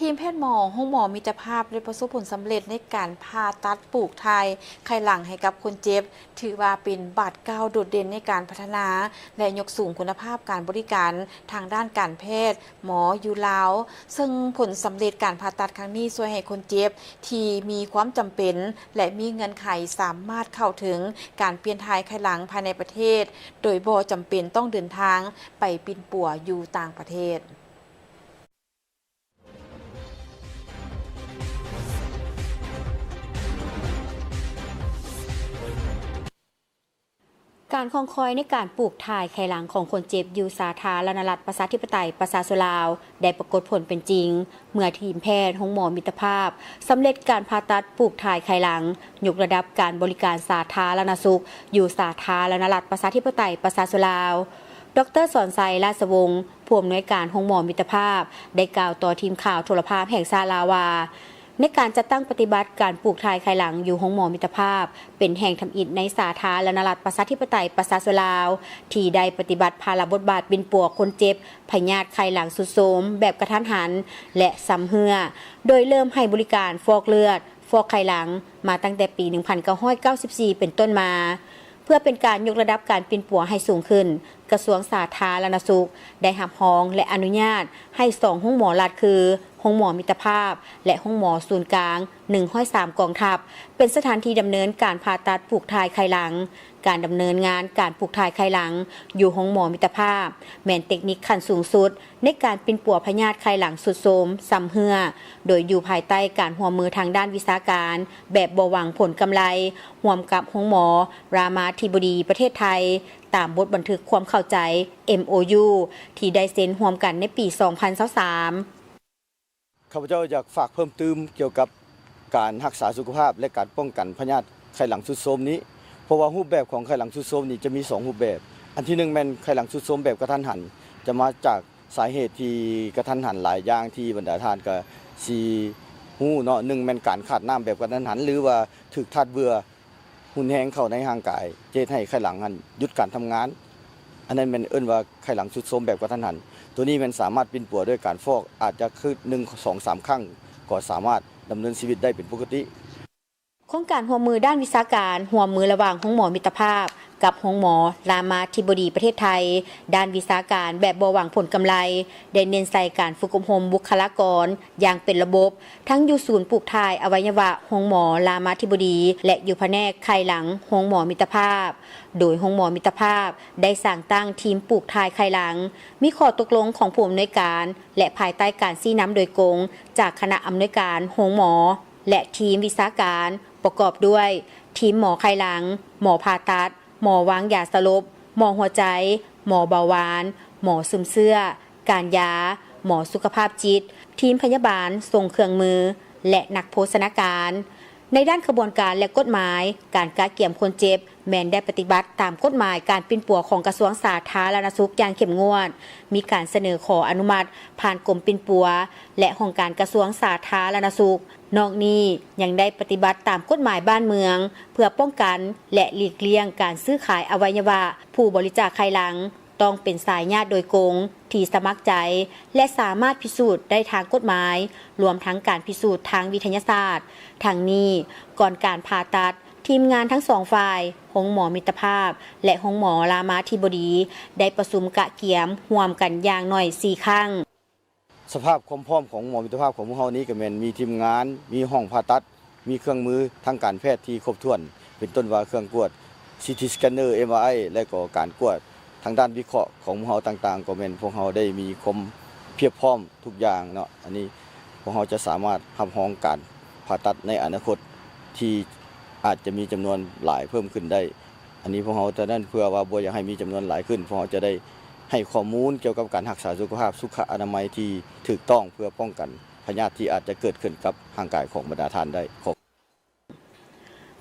ທີມແພດໝໍໂຮງໝໍມິດຕະພາບ ໄດ້ປະສົບຜົນສຳເລັດໃນການຜ່າຕັດປູກຖ່າຍໄຂ່ຫຼັງໃຫ້ກັບຄົນເຈັບ, ຖືວ່າເປັນບາດກ້າວໂດດເດັ່ນໃນການພັດທະນາ ແລະ ຍົກສູງຄຸນນະພາບການບໍລິການທາງດ້ານການແພດໝໍຢູ່ລາວ, ເຊິ່ງຜົນສຳເລັດການຜ່າຕັດຄັ້ງນີ້ຊ່ວຍໃຫ້ຄົນເຈັບທີ່ມີຄວາມຈຳເປັນ ແລະ ມີເງື່ອນໄຂສາມາດເຂົ້າເຖິງການປ່ຽນຖ່າຍໄຂ່ຫຼັງພາຍໃນປະເທດ ໂດຍບໍ່ຈຳເປັນຕ້ອງເດີນທາງໄປປິ່ນປົວຢູ່ຕ່າງປະເທດ. ການຄອງຄອຍໃນການປູກຖ່າຍໄຂ່ຫຼັງຂອງຄົນເຈັບຢູ່ສາທາລະນະລັດປະຊາທິປະໄຕປະຊາຊົນລາວ ໄດ້ປາກົດຜົນເປັນຈິງ ເມື່ອທີມແພດໂຮງໝໍມິດຕະພາບ ສຳເລັດການຜ່າຕັດປູກຖ່າຍໄຂ່ຫຼັງ, ຍົກລະດັບການບໍລິການສາທາລະນະສຸກ ຢູ່ສາທາລະນະລັດປະຊາທິປະໄຕປະຊາຊົນລາວ. ດອກເຕີ ສອນໄຊ ລາຊະວົງ ຜູ້ອຳນວຍການໂຮງໝໍມິດຕະພາບ ໄດ້ກ່າວຕໍ່ທີມຂ່າວໂທລະພາບແຫ່ງຊາດລາວວ່າ, ໃນການຈັດຕັ້ງປະຕິບັດການປູກຖ່າຍໄຂ່ຫຼັງຢູ່ໂຮງໝໍມິດຕະພາບ ເປັນແຫ່ງທຳອິດໃນສາທາລະນະລັດປະຊາທິປະໄຕປະຊາຊົນລາວ ທີ່ໄດ້ປະຕິບັດພາລະບົດບາດປິ່ນປົວຄົນເຈັບພະຍາດໄຂ່ຫຼັງຊຸດໂຊມແບບກະທັນຫັນ ແລະ ຊຳເຮື້ອ, ໂດຍເລີ່ມໃຫ້ບໍລິການຟອກເລືອດ, ຟອກໄຂ່ຫຼັງ ມາຕັ້ງແຕ່ປີໜຶ່ງພັນເກົ້າຮ້ອຍເກົ້າສິບສີ່ເປັນຕົ້ນມາ. ເພື່ອເປັນການຍົກລະດັບການປິ່ນປົວໃຫ້ສູງຂຶ້ນ, ກະຊວງສາທາລະນະສຸກ ໄດ້ຮັບຮອງ ແລະ ອະນຸຍາດໃຫ້ສອງໂຮງໝໍລັດ ຄື ໂຮງໝໍມິດຕະພາບ ແລະ ໂຮງໝໍສູນກາງໜຶ່ງຮ້ອຍສາມກອງທັບ ເປັນສະຖານທີ່ດຳເນີນການຜ່າຕັດປູກຖ່າຍໄຂ່ຫຼັງ. ການດຳເນີນງານການປູກຖ່າຍໄຂ່ຫຼັງຢູ່ໂຮງໝໍມິດຕະພາບ ແມ່ນເຕັກນິກຂັ້ນສູງສຸດ ໃນການປິ່ນປົວພະຍາດໄຂ່ຫຼັງຊຸດໂຊມຊຳເຮື້ອ, ໂດຍຢູ່ພາຍໃຕ້ການຮ່ວມມືທາງດ້ານວິຊາການແບບບໍ່ຫວັງຜົນກຳໄລ ຮ່ວມກັບໂຮງໝໍຣາມາທິບໍດີປະເທດໄທ ຕາມບົດບັນທຶກຄວາມເຂົ້າໃຈ ເອັມໂອຢູ ທີ່ໄດ້ເຊັນຮ່ວມກັນໃນປີສອງພັນຊາວສາມ. ຂ້າພະເຈົ້າຢາກຝາກເພີ່ມຕື່ມກ່ຽວກັບການຮັກສາສຸຂະພາບ ແລະ ການປ້ອງກັນພະຍາດໄຂ່ຫຼັງຊຸດໂຊມນີ້ ເພາະວ່າຮູບແບບຂອງໄຂ່ຫຼັງຊຸດໂຊມນີ້ຈະມີສອງຮູບແບບ. ອັນທີໜຶ່ງແມ່ນໄຂ່ຫຼັງຊຸດໂຊມແບບກະທັນຫັນ ຈະມາຈາກ ສາເຫດທີ່ກະທັນຫັນຫຼາຍຢ່າງທີ່ບັນດາທ່ານກະຊິຮູ້ເນາະ, ໜຶ່ງແມ່ນການຂາດນ້ຳແບບກະທັນຫັນ ຫຼືວ່າຖືກທາດເບື່ອຮຸນແຮງເຂົ້າໃນຮ່າງກາຍ ຈະເຮັດໃຫ້ໄຂ່ຫຼັງຫັ້ນຢຸດການທຳງານ, ອັນນັ້ນແມ່ນເອີ້ນວ່າໄຂ່ຫຼັງຊຸດໂຊມແບບກະທັນຫັນ. ໂຕນີ້ແມ່ນສາມາດປິ່ນປົວດ້ວຍການຟອກ ອາດຈະຄືໜຶ່ງ ສອງ ສາມຄັ້ງ ກໍສາມາດດຳເນີນຊີວິດໄດ້ເປັນປົກກະຕິ. ໂຄງການຮ່ວມມືດ້ານວິຊາການ ຮ່ວມມືລະຫວ່າງໂຮງໝໍມິດຕະພາບ ກັບໂຮງໝໍຣາມາທິບໍດີປະເທດໄທ ດ້ານວິຊາການແບບບໍ່ຫວັງຜົນກຳໄລ ໄດ້ເນັ້ນໃສ່ການຝຶກອົບຮົມບຸກຄະລາກອນຢ່າງເປັນລະບົບ ທັງຢູ່ສູນປູກຖ່າຍອະໄວຍະວະໂຮງໝໍຣາມາທິບໍດີ ແລະ ຢູ່ພະແນກໄຂ່ຫຼັງໂຮງໝໍມິດຕະພາບ, ໂດຍໂຮງໝໍມິດຕະພາບໄດ້ສ້າງຕັ້ງທີມປູກຖ່າຍໄຂ່ຫຼັງ, ມີຂໍ້ຕົກລົງຂອງຜູ້ອຳນວຍການ ແລະ ພາຍໃຕ້ການຊີ້ນຳໂດຍກົງຈາກຄະນະອຳນວຍການໂຮງໝໍ ແລະ ທີມວິຊາການ ປະກອບດ້ວຍ ທີມໝໍໄຂ່ຫຼັງ, ໝໍຜ່າຕັດ, ໝໍວາງຢາສະຫຼົບ, ໝໍຫົວໃຈ, ໝໍເບົາຫວານ, ໝໍຊຶມເຊື້ອ, ການຢາ, ໝໍສຸຂະພາບຈິດ, ທີມພະຍາບານສົ່ງເຄື່ອງມື ແລະ ນັກໂພຊະນາການ. ໃນດ້ານຂະບວນການ ແລະ ກົດໝາຍ, ການກະກຽມຄົນເຈັບ ແມ່ນໄດ້ປະຕິບັດຕາມກົດໝາຍການປິ່ນປົວຂອງກະຊວງສາທາລະນະສຸກຢ່າງເຂັ້ມງວດ, ມີການສະເໜີຂໍອະນຸມັດຜ່ານກົມປິ່ນປົວ ແລະ ຫ້ອງການກະຊວງສາທາລະນະສຸກ. ນອກນີ້ຍັງໄດ້ປະຕິບັດຕາມກົດໝາຍບ້ານເມືອງ ເພື່ອປ້ອງກັນ ແລະ ຫຼີກລ່ຽງການຊື້ຂາຍອະໄວຍະວະ. ຜູ້ບໍລິຈາກໄຂ່ຫຼັງຕ້ອງເປັນສາຍຍາດໂດຍກົງທີ່ສະໝັກໃຈ ແລະ ສາມາດພິສູດໄດ້ທາງກົດໝາຍ, ລວມທັງການພິສູດທາງວິທະຍາສາດ. ທັງນີ້, ກ່ອນການຜ່າຕັດ, ທີມງານທັງສອງຝ່າຍ, ໂຮງໝໍມິດຕະພາບ ແລະ ໂຮງໝໍຣາມາທິບໍດີ ໄດ້ປະຊຸມກະກຽມຮ່ວມກັນຢ່າງໜ້ອຍສີ່ຄັ້ງ. ສະພາບຄວາມພ້ອມຂອງໂຮງໝໍມິດຕະພາບຂອງພວກເຮົານີ້ ກໍແມ່ນມີທີມງານ, ມີຫ້ອງຜ່າຕັດ, ມີເຄື່ອງມືທາງການແພດທີ່ຄົບຖ້ວນ, ເປັນຕົ້ນວ່າເຄື່ອງກວດ ຊີທີ ສະແກນເນີ ເອັມອາໄອ ແລະ ກໍການກວດທາງດ້ານວິເຄາະຂອງພວກເຮົາຕ່າງໆ ກໍແມ່ນພວກເຮົາໄດ້ມີຄວາມພຽບພ້ອມທຸກຢ່າງເນາະ. ອັນນີ້ພວກເຮົາຈະສາມາດຮັບຮອງການຜ່າຕັດໃນອະນາຄົດທີ່ອາດຈະມີຈຳນວນຫຼາຍເພີ່ມຂຶ້ນໄດ້. ອັນນີ້ພວກເຮົາ ສະນັ້ນ ເພື່ອວ່າບໍ່ຢາກໃຫ້ມີຈຳນວນຫຼາຍຂຶ້ນ, ພວກເຮົາຈະໄດ້ໃຫ້ຂໍ້ມູນກ່ຽວກັບການຮັກສາສຸຂະພາບ ສຸຂະອະນາໄມທີ່ຖືກຕ້ອງ ເພື່ອປ້ອງກັນພະຍາດທີ່ອາດຈະເກີດຂຶ້ນກັບຮ່າງກາຍຂອງບັນດາທ່ານໄດ້. ຂອບ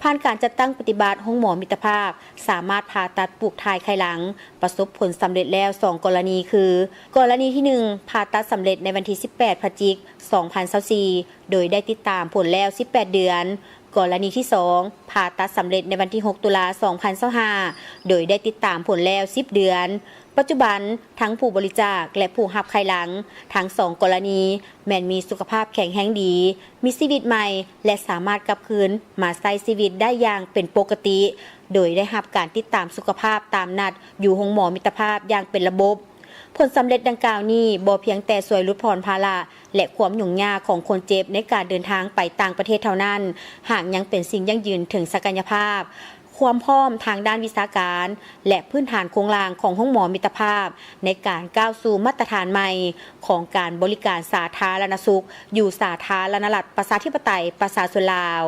ຜ່ານການຈັດຕັ້ງປະຕິບັດ, ໂຮງໝໍມິດຕະພາບສາມາດຜ່າຕັດປູກຖ່າຍໄຂ່ຫຼັງ ປະສົບຜົນສຳເລັດແລ້ວສອງກໍລະນີ ຄື ກໍລະນີທີໜຶ່ງ ຜ່າຕັດສຳເລັດໃນວັນທີສິບແປດ ພະຈິກ ສອງພັນຊາວສີ່ ໂດຍໄດ້ຕິດຕາມຜົນແລ້ວສິບແປດເດືອນ. ກໍລະນີທີສອງ ຜ່າຕັດສຳເລັດໃນວັນທີຫົກ ຕຸລາ ສອງພັນຊາວຫ້າ ໂດຍໄດ້ຕິດຕາມຜົນແລ້ວສິບເດືອນ. ປັດຈຸບັນ ທັງຜູ້ບໍລິຈາກ ແລະ ຜູ້ຮັບໄຂ່ຫຼັງ ທັງສອງກໍລະນີ ແມ່ນມີສຸຂະພາບແຂງແຮງດີ, ມີຊີວິດໃໝ່ ແລະ ສາມາດກັບຄືນມາໃຊ້ຊີວິດໄດ້ຢ່າງເປັນປົກກະຕິ ໂດຍໄດ້ຮັບການຕິດຕາມສຸຂະພາບຕາມນັດຢູ່ໂຮງໝໍມິດຕະພາບຢ່າງເປັນລະບົບ. ຜົນສຳເລັດດັ່ງກ່າວນີ້ບໍ່ພຽງແຕ່ຊ່ວຍຫຼຸດຜ່ອນພາລະ ແລະ ຄວາມຫຍຸ້ງຍາກຂອງຄົນເຈັບໃນການເດີນທາງໄປຕ່າງປະເທດເທົ່ານັ້ນ, ຫາກຍັງເປັນສິ່ງຢັ້ງຢືນເຖິງສັກກະຍະພາບ, ຄວາມພ້ອມທາງດ້ານວິຊາການ ແລະ ພື້ນຖານໂຄງລ່າງຂອງໂຮງໝໍມິດຕະພາບ ໃນການກ້າວສູ່ມາດຕະຖານໃໝ່ຂອງການບໍລິການສາທາລະນະສຸກ ຢູ່ສາທາລະນະລັດ ປະຊາທິປະໄຕ ປະຊາຊົນລາວ.